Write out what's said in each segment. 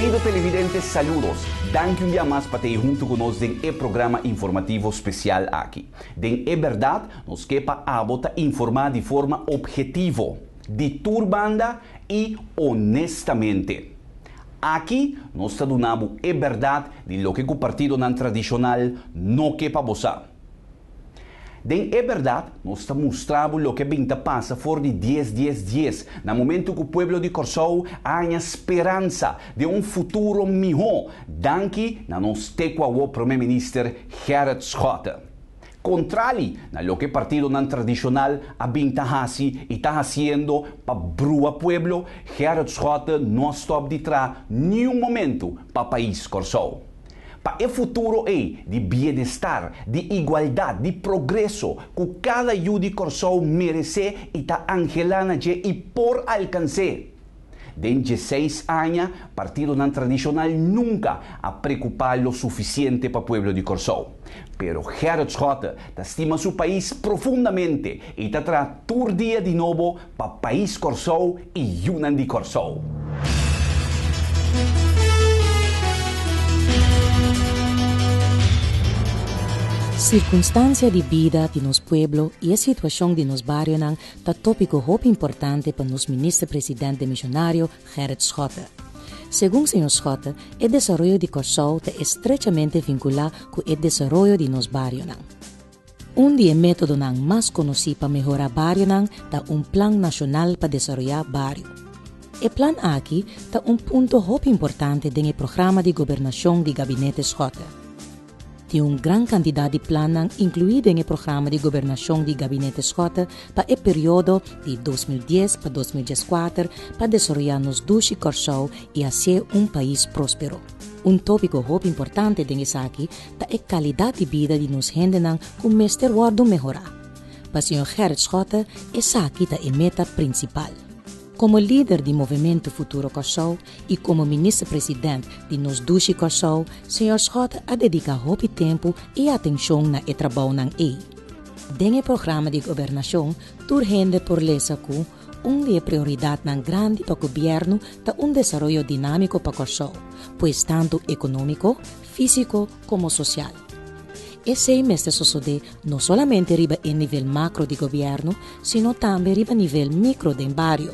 Kerido televidente saludos. Danki un bia mas pa ta ei huntu ku nos den e programa informativo spesial aki. Den e bèrdat nos ke pa abo ta informá di forma ophetivo, di tur banda i honestamente. Aki nos ta duna bo e bèrdat di loke ku partidonan tradishonal no ke pa bo sa. Den e bèrdat nos ta mustra bo loke bin ta pasa for di dies dies dies na momentu ku pueblo di Kòrsou a haña speransa den un futuro mihó danki na nos te ku awor Prome Minister Gerrit Schotte. Kontrali na loke partidonan tradishonal a bin ta hasi i ta hasiendo pa brua pueblo, Gerrit Schotte no a stòp di traha niun momentu pa pais Kòrsou. Pa e futuro ei di bienestar, di igualdat, di progreso ku kada yu di Kòrsou meresé i ta anhelá na dje i por alkans'é. Den dieseis aña, partidonan tradishonal nunka a prekupá lo sufisiente pa pueblo di Kòrsou. Pero Gerrit Schotte ta stima su pais profundamente i ta traha tur dia di nobo pa pais Kòrsou i yunan di Kòrsou. Sirkunstansia di bida di nos pueblo i e situashon di nos barionan ta tópiko hopi importante pa nos minister-president demisionario Gerrit Schotte. Segun señor Schotte, e desaroyo di Kòrsou ta estrechamente vinkulá ku e desaroyo di nos barionan. Un di e métodonan mas konosí pa mehorá barionan ta un Plan Nashonal pa Desaroyá Bario. E plan aki ta un punto hopi importante den e programa di gobernashon di Gabinete Schotte. Tin un gran kantidat di plannan inkluí den e programa di gobernashon di Gabinete Schotte pa e periodo di 2010 pa 2014 pa desaroyá nos dushi Kòrsou i hasié un pais próspero. Un tópiko hopi importante den esaki ta e kalidat di bida di nos hendenan ku mester wòrdu mehorá. Pa señor Gerrit Schotte esaki ta e meta prinsipal. Komo lider di Movementu Futuro Kòrsou i komo minister-president di nos dushi Kòrsou, señor Schotte a dediká hopi tempu i atenshon na e trabounan ei. Den e programa di gobernashon tur hende por lesa ku un di e prioridatnan grandi pa gobièrnu ta un desaroyo dinámiko pa Kòrsou, pues tantu ekonómiko, físiko komo sosial. Esei mester sosodé no solamente riba e nivel makro di gobièrnu, sino tambe riba nivel mikro den bario.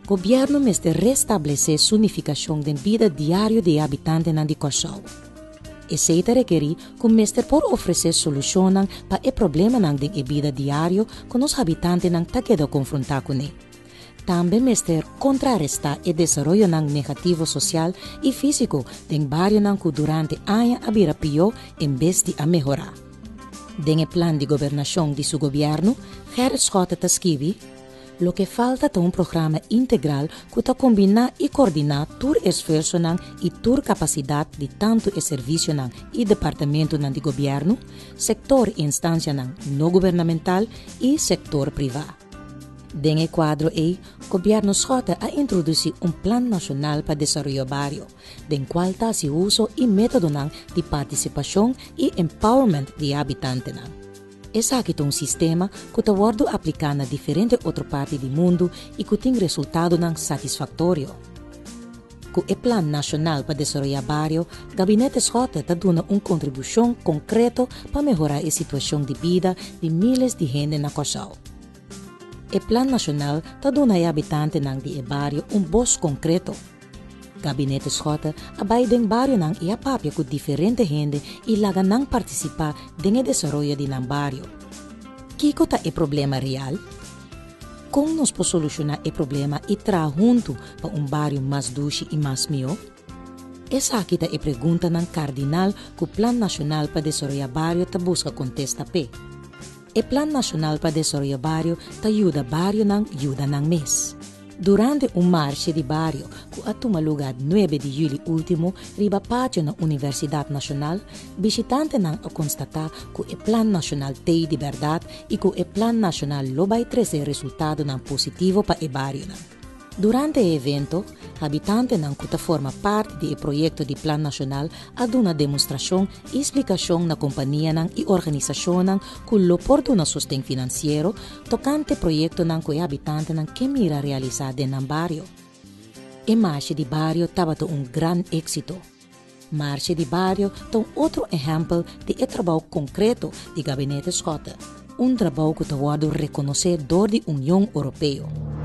Gobièrnu mester restablesé su nifikashon den bida diario di e habitantenan di Kòrsou. Esei ta rekerí ku mester por ofresé solushonnan pa e problemanan den e bida diario ku nos habitantenan ta keda konfrontá kuné. Tambe mester kontrarestá e desaroyonan negativo sosial i físiko den barionan ku durante aña a bira pió en bes di a mehorá. Den e plan di gobernashon di su gobièrnu, Gerrit Schotte ta skibi, Loke falta ta un programa integral ku ta kombiná i kordiná tur esfuersonan i tur kapasidat di tantu e servisionan i departamentunan di gobièrnu, sektor i instansianan no gubernamental i sektor privá. Den e kuadro ei, Gobièrnu Schotte a introdusí un Plan Nashonal pa Desaroyo Bario, den kual ta hasi uso i métodonan di partisipashon i empowerment di e habitantenan. Esaki ta un sistema ku ta wòrdu apliká na diferente otro parti di mundu i ku tin resultadonan satisfaktorio. Ku e Plan Nashonal pa Desaroyá Bario, Gabinete Schotte ta duna un kontribushon konkreto pa mehorá e situashon di bida di míles di hende na Kòrsou. E Plan Nashonal ta duna e habitantenan di e bario un bos konkreto. Gabinete Schotte a bai den barionan i a papia ku diferente hende i laga nan partisipá den e desaroyo di nan bario. Kiko ta e problema real? Kon nos por solushoná e problema i traha huntu pa un bario mas dushi i mas mihó? Esaki ta e preguntanan kardinal ku Plan Nashonal pa Desaroyá Bario ta buska kontesta p'e. E Plan Nashonal pa Desaroyo Bario ta yuda barionan yuda nan mes. Durante un marshe di bario ku a tuma lugá nuebe di yüli último riba patio na Universidat Nashonal, bishitantenan a konstatá ku e Plan Nashonal t'ei di bèrdat i ku e Plan Nashonal lo bai trese resultadonan positivo pa e barionan. Durante e evento, habitantenan ku ta forma parti di e proyekto di Plan Nashonal a duna demostrashon i splikashon na kompanianan i organisashonnan ku lo por duna sosten finansiero tokante proyektonan ku e habitantenan ke mira realisá den nan bario. E Marshe di Bario tabata un gran éksito. Marshe di Bario ta un otro ehèmpel di e trabou konkreto di Gabinete Schotte, un trabou ku ta wòrdu rekonosé dor di Union Oropeo.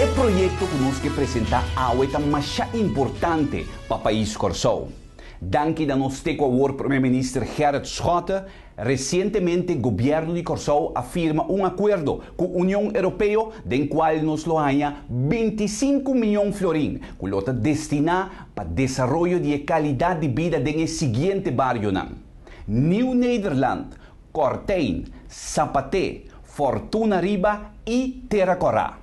E proyekto ku nos ke presentá awe ta masha importante pa pais Kòrsou. Danki na nos te ku awor Prome Minister Gerrit Schotte, Resientemente Gobièrnu di Kòrsou a firma un akuerdo ku Union Europeo den kual nos lo haña 25 mion florin ku lo ta destiná pa desaroyo di e kalidat di bida den e siguiente barionan, Nieuw Nederland, Kòrtein, Sapaté, Fortuna Riba i Tera Kòrá.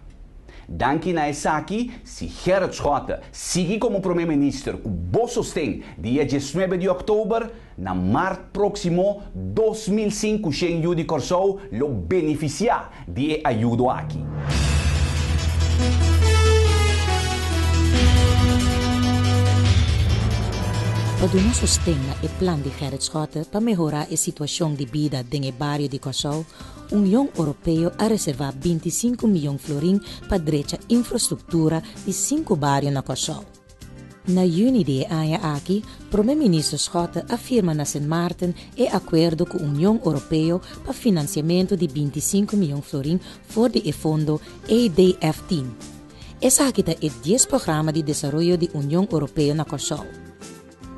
Danki na esaki, si Gerrit Schotte sigui komo Prome Minister ku bo sosten dia 19 di òktober, Na mart próksimo, 2500 yu di Kòrsou lo benefisiá di e ayudo aki. Pa duna sosten na e plan di Gerrit Schotte pa mehorá e situashon di bida den e bario di Kòrsou, Union Oropeo a reservá 25 mion florin pa drecha infrastruktura di sinku bario na Kòrsou. Na yüni di e aña aki, Prome Minister Schotte a firma na Sint Maarten e akuerdo ku Union Oropeo pa finansiamentu di 25 mion florin for di e fondo EDF 10. Esaki ta e dies programa di desaroyo di Union Oropeo na Kòrsou.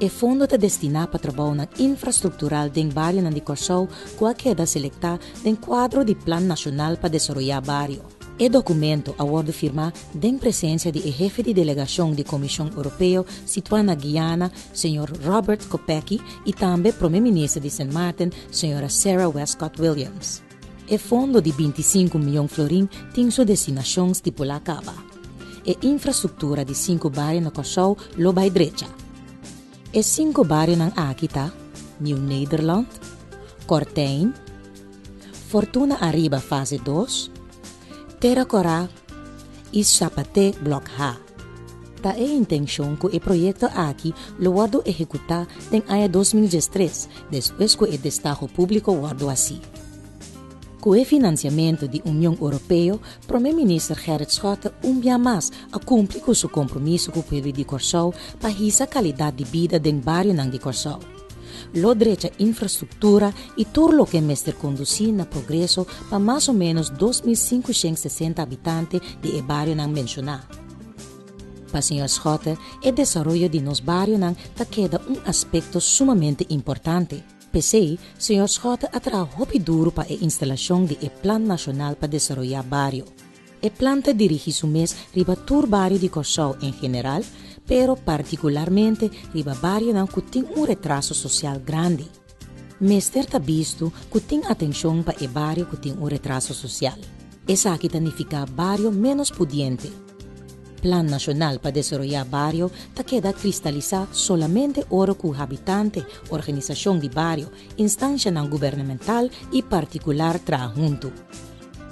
E fondo ta destiná pa trabounan infrastruktural den barionan di Kòrsou ku a keda selektá den kuadro di Plan Nashonal pa Desaroyá Bario. E dokumento a wòrdu firmá den presensia di e hefe di delegashon di Komishon Oropeo situá na Guyana, señor Robert Kopecki i tambe Prome Minister di Sint Maarten, señora Sarah Wescot-Williams. E fondo di 25 mion florin tin su destinashon stipulá kaba. E infrastruktura di sinku bario na Kòrsou lo bai drecha. E sinku barionan aki ta, Nieuw Nederland, Kòrtijn, Fortuna Ariba fase 2, Tera Kòrá i Sapaté Blòk H. Ta e intenshon ku e proyekto aki lo wòrdu ehekutá den aña 2013, despues ku e destaho públiko wòrdu hasí. Ku e finansiamentu di Union Oropeo, Prome Minister Gerrit Schotte un bia mas a kumpli ku su kompromiso ku pueblo di Kòrsou pa hisa kalidat di bida den barionan di Kòrsou. Lo drecha infrastruktura i tur loke mester kondusí na progreso pa mas o ménos 2560 habitante di e barionan menshoná. Pa señor Schotte, e desaroyo di nos barionan ta keda un aspekto sumamente importante. P'esei, señor Schotte a traha hopi duru pa e instalashon di e Plan Nashonal pa Desaroyá Bario. E plan ta dirigí su mes riba tur bario di Kòrsou en general, pero partikularmente riba barionan ku tin un retraso sosial grandi. Mester ta bisto ku tin atenshon pa e bario ku tin un retraso sosial. Esaki ta nifiká bario ménos pudiente. Plan Nashonal pa Desaroyá Bario ta keda kristalisá solamente ora ku habitante, organisashon di bario, instanshanan gubernamental i partikular traha huntu.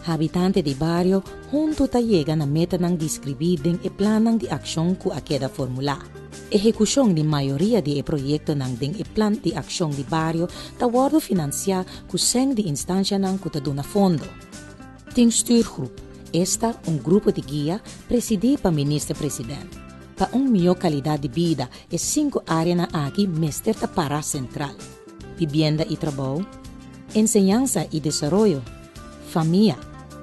Habitante di bario huntu ta yega na metanan deskribí den e plannan di akshon ku a keda formulá. Ehekushon di mayoria di e proyektonan den e plan di akshon di bario ta wòrdu finansiá ku sèn di instanshanan ku ta duna fondo. Tin stuurgroep, esta un grupo di guia presidí pa minister-president. Pa un mihó kalidat di bida e sinku áreanan aki mester ta pará sentral, bibienda i trabou, enseñansa i desaroyo, famia,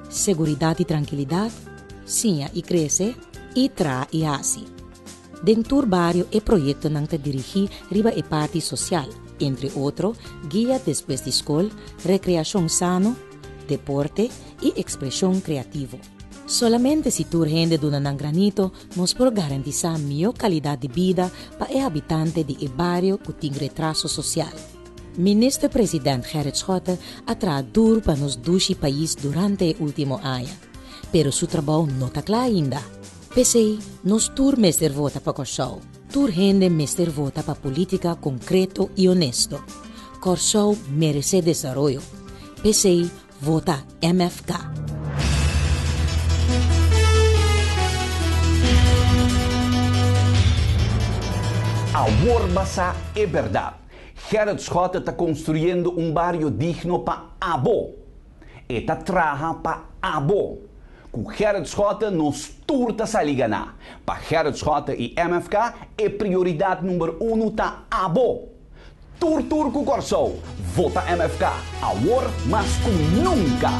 seguridat i trankilidat, siña i krese, i traha i hasi. Den tur bario e proyektonan ta dirigí riba e parti sosial, entre otro, guia despues di skol, rekreashon sano, deporte i ekspreshon kreativo. Solamente si tur hende duna nan granito, nos por garantisá mihó kalidat di bida pa e habitante di e bario ku tin retraso sosial. Minister President Gerrit Schotte a traha duru pa nos dushi pais durante e último aña, pero su trabou no ta kla ainda. P'esei, nos tur mester vota pa Kòrsou. Tur hende mester vota pa polítika konkreto i honesto. Kòrsou meresé desaroyo. P'esei, vota MFK. Awor bo sa e bèrdat. Gerrit Schotte ta konstruyendo un bario digno pa abo. E ta traha pa abo. Ku Gerrit Schotte nos tur ta sali gana. Pa Gerrit Schotte i MFK e prioridat number 1 ta abo. Tur tur ku Kòrsou, vota MFK. Awor mas ku nunka.